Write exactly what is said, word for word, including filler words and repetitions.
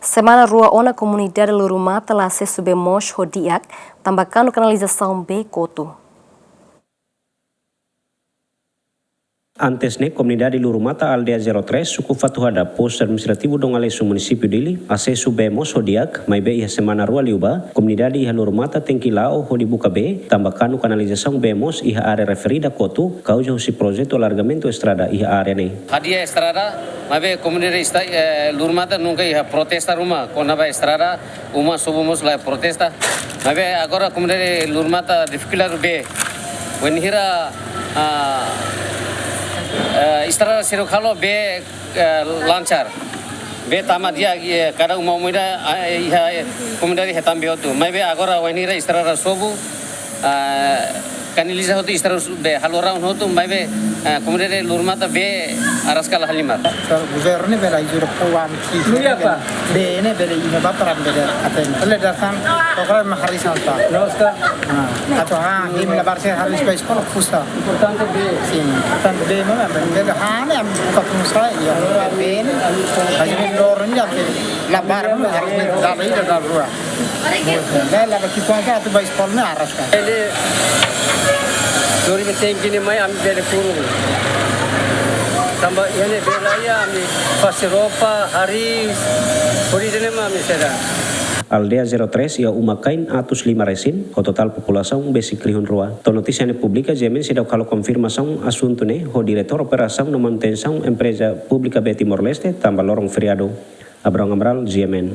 Semana rua ona komunidade Lurumata la asesu bee moos ho di'ak, tanba kanu kanalizasaun bee kotu. Antes ne'e, komunidade Lurumata, aldeia zero três, suku Fatuhada, postu administrativu Dom Aleixo, munisípiu Dili, asesu bee moos ho di'ak, maibé iha semana rua liubá, komunidade iha Lurumata tenke la'o hodi buka bee, tanba kanu kanalizasaun bee moos iha área referida kotu, kauza husi projetu alargamentu estrada iha área ne'e. Hadi'a estrada, maibé komunidade esta, eh, Lurumata nunka iha protesta ruma, kona-ba estrada, uma sobu mós la protesta. Maibé agora komunidade Lurumata difikuldade bee. Wainhira, ah, eh, estrada sira halo bee, eh, lancar. Bee tama di'ak, eh, kada uma uma ida, ah, iha, eh, komunidade hetan bee hotu. Maibé agora wainhira estrada sobu, ah, kanaliza hotu estrada su-, bee halo raun hotu, maibé, ah, komunidade Lurumata bee araska la halimar. Governu ne'e bele ajuda povu ami ki. Nui apa? Bee ne'e bele iha ba para bele aten. Bele datang, pokoknya mah hari Selasa. Terus kan? Ah, atau, ah, ini la barse hari Selasa pukul. Importante bee. Sin, importante bee, mana bee, bee, ah, ne'e ami buka pengusaha, ya, bee ne'e. Basi ne'e loron ya, bee, la bar, mana harus ne'e, dala ida, dala rua. Bee, la baki kuasa, atu ba eskola ne'e araska. Ele, dori be tenke ne'e mai, ami bele kuru. Tanba, iha ne'e bee la iha, ami fase roupa, hariis, hodi ne'e mai ami seda. Aldeia zero três iha uma-kain atus lima resin, ho totál populasaun besik rihun rua. To'o notísia ne'e publika, GMN seidauk halo konfirmasaun asuntu ne'e ho Diretór Operasaun no Manutensaun Empreza Públika Bee Timor-Leste, tanba loron feriadu. Abrão Amaral, GMN.